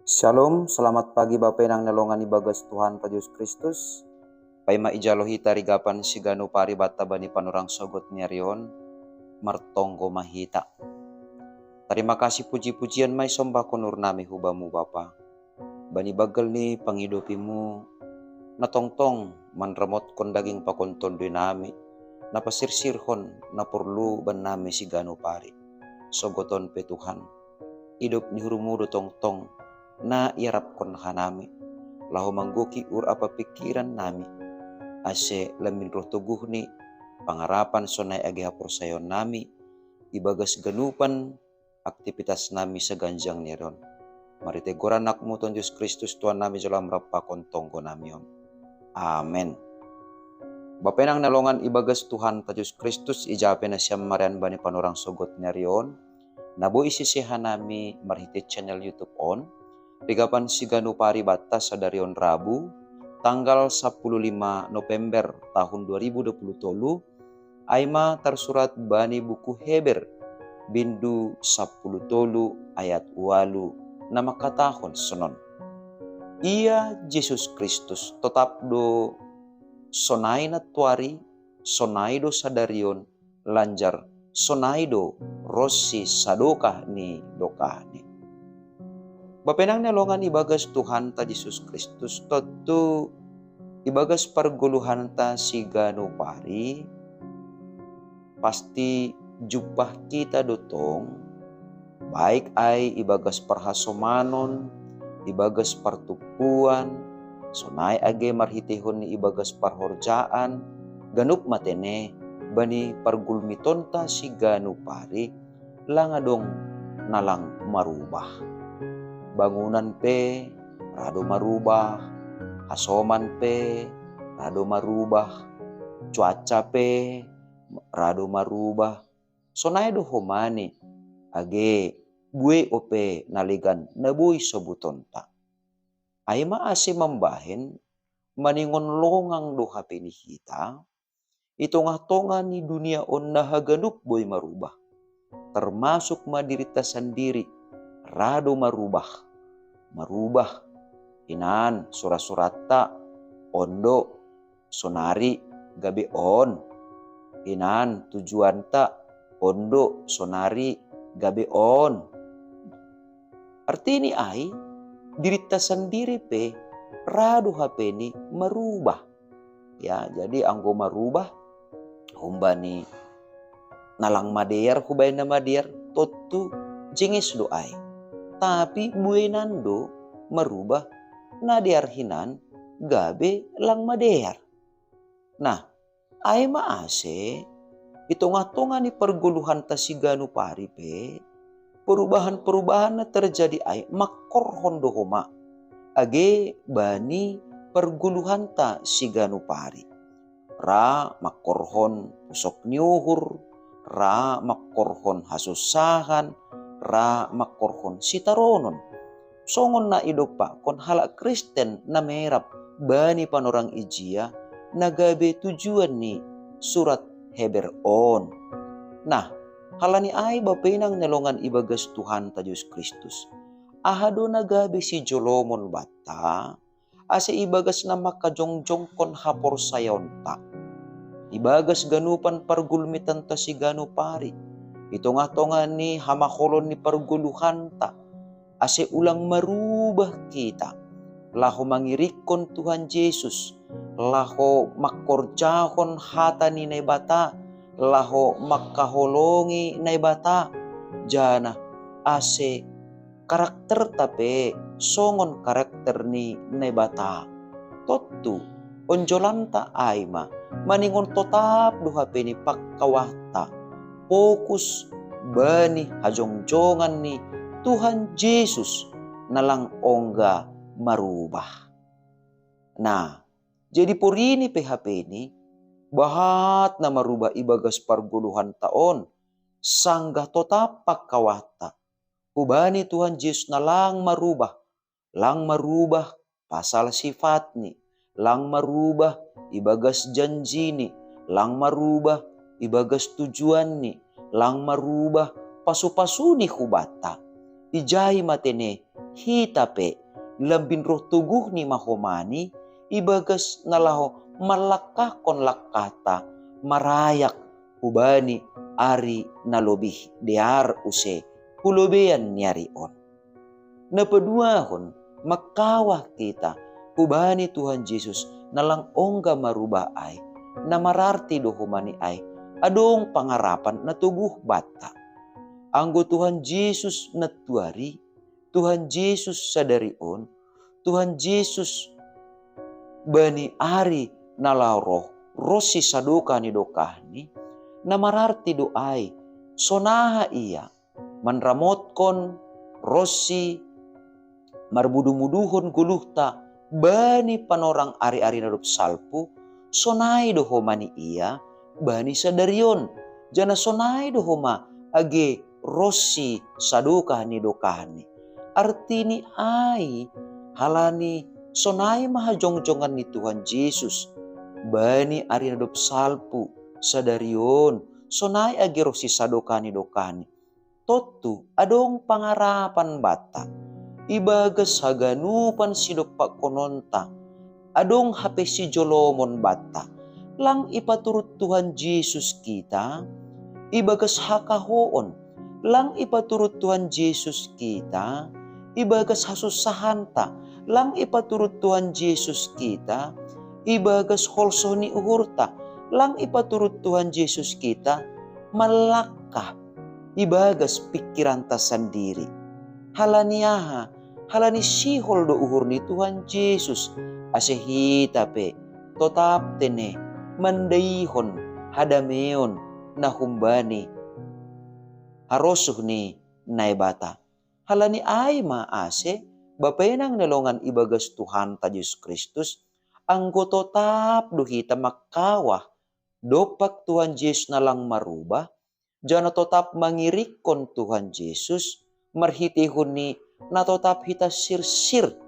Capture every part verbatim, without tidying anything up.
Shalom, selamat pagi Bapa Inang na longan ibagas Tuhan ta Jesus Kristus. Paima ijalo hita rigapan siganu pari banta bani panorang sogot ni ari on, martonggo ma hita. Tarima kasih puji-pujian ma isombahkon uhur nami hu Bamu Bapa. Bani banggal ni pangidopiMu, na tongtong manramotkon daging pakon tondoi nami, na pasirsirhon na porlu bannami siganu pari. Sogot on pe Tuhan, idop ni uhurMu do tongtong na iarapkon hanami, laho manggohi uhur ampa pingkiran nami, ase lam min roh toguh ni pangarapan sonai age haporsayaon nami, ibagas ganupan aktivitas nami saganjang ni ari on. Marhitei goran AnakMu Tuhan Jesus Kristus Tuhan nami jalo Ham rap pakon tonggo nami on. Amen. Bapa Inang na longan ibagas Tuhan ta Jesus Kristus, ija pe nasiam marianan bani panorang sogot ni ari on, na boi isise hanami marhitei channel YouTube on, rigapan siganu pari banta sadari on Rabu, tanggal sapuluh lima November tahun dua ribu dua puluh tolu, ai ma tarsurat bani buku Heber, bindu sapuluh tolu ayat ualu, na mangkatahon sonon: Ia Jesus Kristus totap do sonai nantoari, sonai do sadari on, lanjar sonai do ronsi sadokah ni dokahni. Bapa Inang na longan ibagas Tuhan ta Jesus Kristus, tontu ibagas pargoluhan ta siganu pari, pasti jumpah hita do tong, baik ai ibagas parhasomanon, ibagas partumpuan, sonai age marhiteihon ni ibagas parhorjaan, ganup ma tene bani pargulmitonta siganu pari, lang adong na lang marubah. Bangunan pe ra do marubah, hasoman pe ra do marubah, cuaca pe ra do marubah, sonai do homa ni, age buei ope na legan na boi sobutonta. Ai ma ase mambahen maningon longang do hape ni hita, i tongah-tongah ni dunia on na haganup boi marubah, termasuk ma dirinta sandiri, ra do marubah. Marubah, hinan sura-suranta, on do, sonari gabe on. Hinan tujuanta, on do, sonari gabe on. Artini ai, dirinta sandiri pe ra do hape ni marubah. Ya, jadi anggo marubah humbani na lang madear hubaen na madear, tontu jenges do ai. Tapi bueinan do marubah na dear hinan gabe lang madear. Nah, ai ma ase i tongah-tongah ni pargoluhanta siganu pari pe, perubahan-perubahan na terjadi ai mangkorhon do homa age bani pargoluhanta siganu pari. Ra mangkorhon pusok ni uhur, ra mangkorhon hasunsahan, ra mangkorhon sitaronon. Songon na idompakkon halak Kristen na merap bani panorang ijia na gabe tujuan ni surat Heber on. Nah, halani ai Bapa Inang na longan ibagas Tuhanta Jesus Kristus, aha do na gabe sijolomon banta, ase ibagas na mangkajongjongkon haporsayaonta, ibagas ganupan pargulmitanta siganu pari, i tongah-tongah ni hamaholon ni pargoluhanta, ase ulang marubah hita, laho mangirikkon Tuhan Jesus, laho mangkorjahon hata ni Naibata, laho mangkaholongi Naibata, janah ase karakterta pe songon karakter ni Naibata. Tontu, onjolanta ai ma maningon totap do hape ni pangkawahta, fokus bani hajongjongan ni Tuhan Jesus na lang ongga marubah. Nah, jadi porini pe hape ni, bahat na marubah ibagas pargoluhanta on, sanggah totap pangkawahta hubani Tuhan Jesus na lang marubah, lang marubah pasal sifatni, lang marubah ibagas janjini, lang marubah ibagas tujuanni, lang marubah pasupasuni hubanta. Ijai ma tene hita pe lambin roh toguhni mahomani, ibagas na laho mallakkahkon lakkahta marayak hubani ari na lobih dear use hu lobeian ni ari on. Na paduahon, mangkawah hita hubani Tuhan Jesus na lang ongga marubah ai, na mararti do homani ai, adong pangarapan na toguh banta. Anggo Tuhan Jesus nantuari, Tuhan Jesus sadari on, Tuhan Jesus bani ari na laho roh, ronsi sadokah ni dokahni, na mararti do ai, sonaha ia manramotkon ronsi marbudumuduhon goluhta bani panorang ari-ari na dob salpu, sonai do homani ia bani sadari on, janah sonai do homa age ronsi sadokah ni dokahni. Artini ai, halani sonai ma hajongjongan ni Tuhan Jesus bani ari na dob salpu, sadari on, sonai age ronsi sadokah ni dokahni. Tontu adong pangarapan banta ibagas haganupan sidompakkononta. Adong hape sijolomon banta. Lang ipaturut Tuhan Jesus hita ibagas hakahoon. Lang ipaturut Tuhan Jesus hita ibagas hasunsahanta. Lang ipaturut Tuhan Jesus hita ibagas holsoh ni uhurta. Lang ipaturut Tuhan Jesus hita mallangkah ibagas pingkiranta sandiri. Halani aha? Halani sihol do uhur ni Tuhan Jesus, ase hita pe totap tene mandaihon hadameon na humbani harosuh ni Naibata. Halani ai ma ase, Bapa inang na longan ibagas Tuhanta Jesus Kristus, anggo totap do hita mangkawah dompak Tuhan Jesus na lang marubah, janah totap mangiringkon Tuhan Jesus, marhiteihon ni na totap hita sirsir,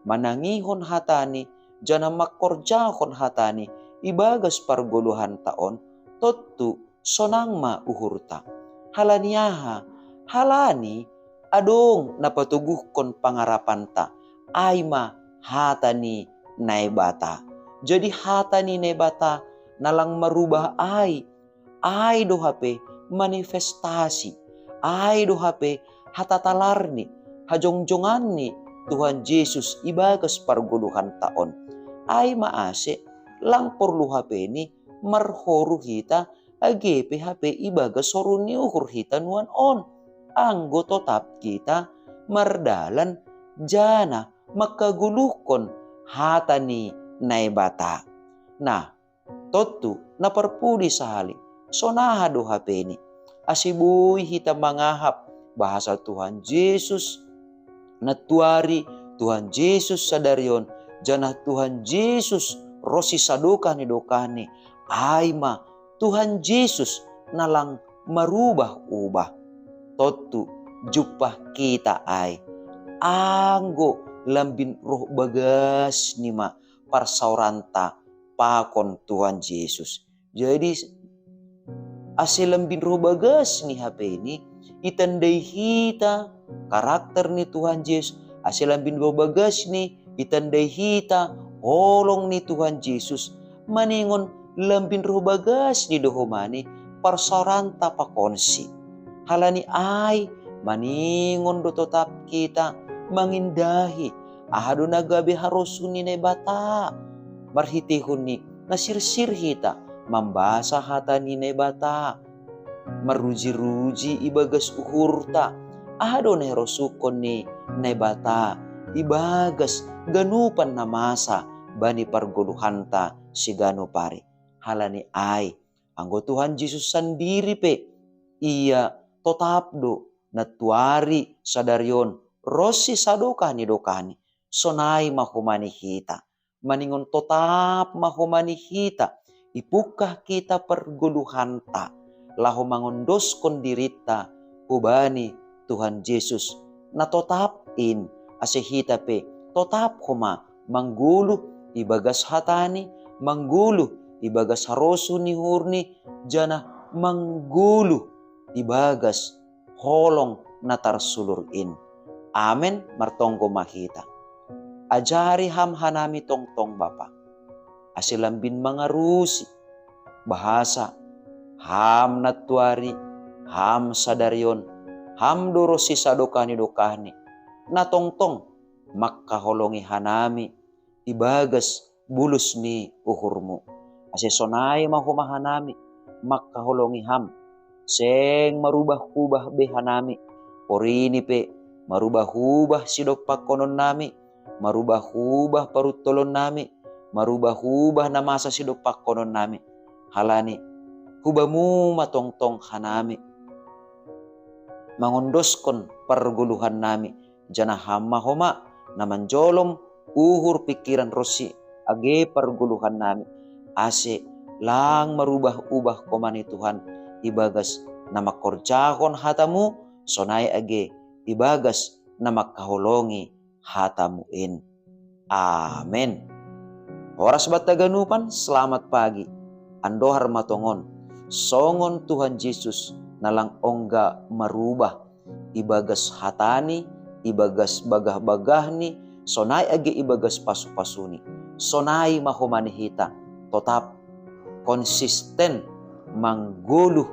manangihon hataNi, janah mangkorjahon hataNi ibagas pargoluhanta on, tontu sonang ma uhurta. Halani aha? Halani adong na patoguhkon pangarapanta, ai ma hata ni Naibata. Jadi hata ni Naibata na lang marubah ai, ai do hape manifestasi, ai do hape hatatalarni, hajongjonganni Tuhan Jesus ibagas pargoluhanta on. Ai ma ase, lang porlu hape ni marhoru hita, age pe hape ibagas horu ni uhur hita nuan on, anggo totap hita mardalan janah mangkagoluhkon hata ni Naibata. Nah, tontu na parpudi sahali, sonaha do hape ni, ase boi hita mangahap bahasa Tuhan Jesus nantuari, Tuhan Jesus sadari on, janah Tuhan Jesus ronsi sadokah ni dokahni, ai ma Tuhan Jesus na lang marubah-ubah. Tontu jumpah hita ai, anggo lambin roh bagasni ma parsaoranta pakon Tuhan Jesus. Jadi, ase lambin roh bagasni hape ni, itandai hita karakter ni Tuhan Jesus, ase lambin roh bagasni, itandai hita holong ni Tuhan Jesus, maningon lambin roh bagasni do homa ni parsaoranta pakonsi. Halani ai, maningon do totap hita mangindahi aha do na gabe harosuh ni Naibata, marhiteihon ni na sirsir hita mambasa hata ni Naibata, maruji-ruji ibagas uhurta aha do na irosuhkon ni Naibata ibagas ganupan na masa bani pargoluhanta siganup ari. Halani ai, anggo Tuhan Jesus sandiri pe, Ia totap do nantuari, sadari on, ronsi sadokah ni dokahni, sonai ma homa ni hita. Maningon totap ma homa ni hita, ipungkah hita pargoluhanta, laho mangondoskon dirinta hubani Tuhan Jesus, na totap in, ase hita pe totap homa manggoluh ibagas hataNi, manggoluh ibagas harosuh ni uhurNi, janah manggoluh ibagas holong na tarsulur in. Amen, martonggo ma hita. Ajari Ham hanami tongtong Bapa, ase lambin mangarusi, bahasa Ham nantuari, Ham sadari on, Ham do ro sisadokahni-dokahni, na tongtong mangkaholongi hanami ibagas bulus ni uhurMu. Ase sonai ma homa hanami mangkaholongi Ham, seng marubah-ubah be hanami, porini pe marubah-ubah sidompakkononnami, marubah-ubah paruntolonnami, marubah-ubah na masa sidompakkononnami. Halani hu-Bamu ma tongtong hanami mangondoskon pargoluhannami, janah Ham ma homa na manjolom uhur, pingkiran ronsi age pargoluhannami, ase lang marubah-ubah homa ni Tuhan ibagas na mangkorjahon hataMu, sonai age ibagas na mangkaholongi hataMu in. Amen. Horas banta haganupan, selamat pagi. Andohar ma tongon, songon Tuhan Jesus na lang ongga marubah, ibagas hataNi, ibagas bagah-bagahNi, sonai age ibagas pasu-pasuNi. Sonai ma homa ni hita totap konsisten manggoluh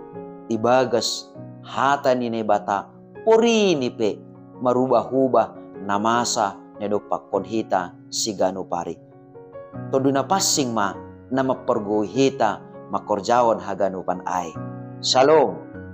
ibagas hata ni Naibata, porini pe marubah-ubah na masa na idompakkon hita siganup ari. Tonduy Napansing ma na mampargogoi hita mangkorjahon haganupan ai. Shalom.